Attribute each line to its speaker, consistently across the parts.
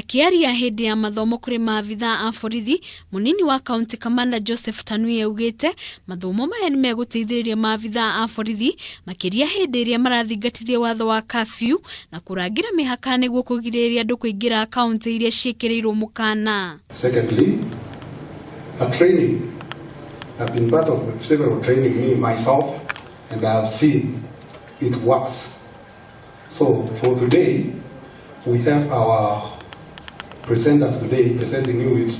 Speaker 1: Akĩaria hĩndĩ ya mathomo kũrĩ maabithaa a borithi, mũnini wa County Commander Joseph Tanui augĩte mathomo maya nĩ megũteithĩrĩria maabithaa a borithi makĩria hĩndĩ ĩrĩa marathingatithia watho wa curfew na kũrangĩra mĩhaka nĩguo kũgirĩrĩria andũ kũingĩra kaunti iria ciĩkĩrĩirwo mũkana.
Speaker 2: Secondly, a training. I've been part of several training, me myself, and I've seen it works. So for today, we have our presenters today presenting you with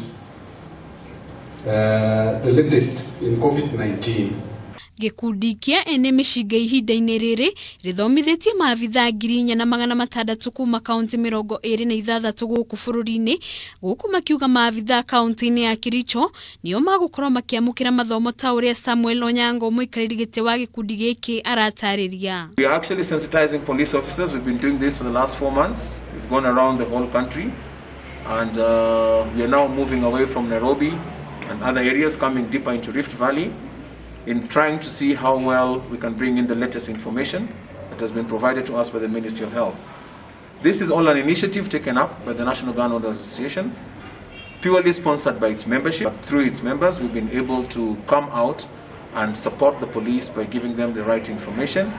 Speaker 2: the latest in COVID-19.
Speaker 1: Gĩkundi kĩa ene mĩcinga ihinda-inĩ rĩrĩ rĩthomithĩtie maabithaa 4600 kuma kaunti 26 gũkũ bũrũri-inĩ, gũkũ makiuga maabithaa kaunti-inĩ ya Kericho nĩo magũkorwo makĩamũkĩra mathomo ta ũrĩa Samuel Onyango, mũikarĩri gĩtĩ wa gĩkundi gĩkĩ, aratarĩria.
Speaker 3: We are actually sensitizing police officers. We've been doing this for the last 4 months. We've gone around the whole country and we are now moving away from Nairobi and other areas, coming deeper into Rift Valley in trying to see how well we can bring in the latest information that has been provided to us by the Ministry of Health. This is all an initiative taken up by the National Gun Owners Association, purely sponsored by its membership. Through its members, we've been able to come out and support the police by giving them the right information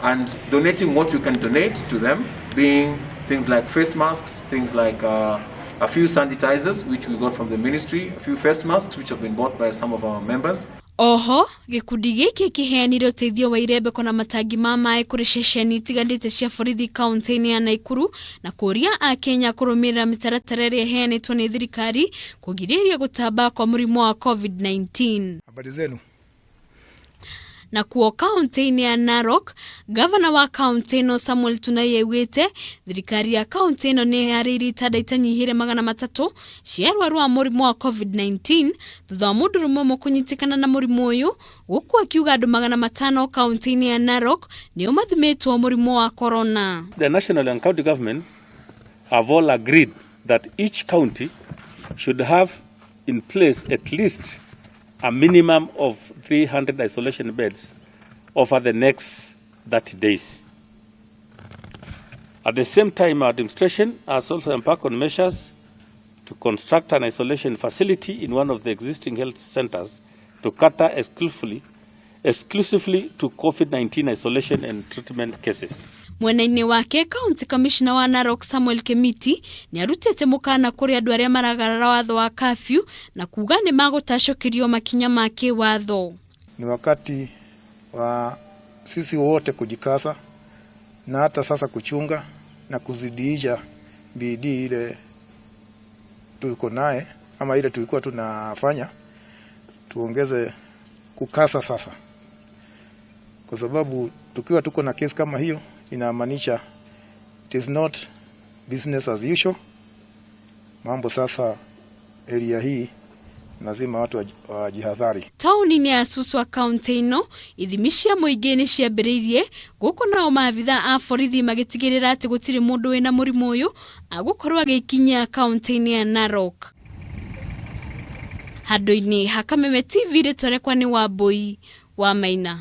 Speaker 3: and donating what you can donate to them, being things like face masks, things like a few sanitizers, which we got from the ministry, a few face masks, which have been bought by some of our members.
Speaker 1: Oho gĩkundi gĩkĩ kĩheanire ũteithio wa irembeko na matangi ma maĩ kũrĩ ceceni itiganĩte cia borithi kaunti-inĩ ya Naikuru na kũria akenya kũrũmĩrĩra mĩtaratara ĩrĩa ĩheanĩtwo nĩ thirikari kũgirĩrĩria gũtamba kwa mũrimũ wa COVID-19.
Speaker 4: Habari zenu.
Speaker 1: Na kuo kaunti-inĩ ya Narok, gavana wa kaunti ĩno Samuel Tunai augĩte thirikari ya kaunti ĩno nĩ ĩharĩirie itanda itanyihĩre 300 cia arwaru a mũrimũ wa COVID-19 thutha wa mũndũrũme ũmwe kũnyitĩkana na mũrimũ ũyũ, gũkũ akiuga andũ 500 kaunti-inĩ ya Narok nĩo mathimĩtwo mũrimũ wa corona.
Speaker 5: The national and county government have all agreed that each county should have in place at least a minimum of 300 isolation beds over the next 30 days. At the same time, our administration has also embarked on measures to construct an isolation facility in one of the existing health centers to cater exclusively to COVID-19 isolation and treatment cases.
Speaker 1: Mwena-inĩ wake, county commissioner wa Narok Samuel Kemiti nĩ arutĩte mũkana kũrĩ andũ arĩa maragarara watho wa curfew na kuga nĩ magũtacũkĩrio makinya ma kĩwatho.
Speaker 4: Ni wakati wa sisi wote kujikaza na hata sasa kuchunga na kuzidiisha bidii ile tuliko naye ama ile tulikuwa tunafanya, tuongeze kukaza sasa, kwa sababu tukiwa tuko na kesi kama hiyo inamaanisha it is not business as usual. Mambo sasa area hii lazima watu wajihadhari.
Speaker 1: Taũni-inĩ ya Suswa, kaunti ĩno, ithimi cia mũingĩ nĩ ciambĩrĩirie, gũkũ nao maabithaa a borithi magĩtigĩrĩra atĩ gũtirĩ mũndũ wĩna mũrimũ ũyũ agũkorwo agĩkinyia kaunti-inĩ ya Narok. Handũ-inĩ ha Kameme TV, rĩtwa rĩakwa nĩ Wambui wa Maina.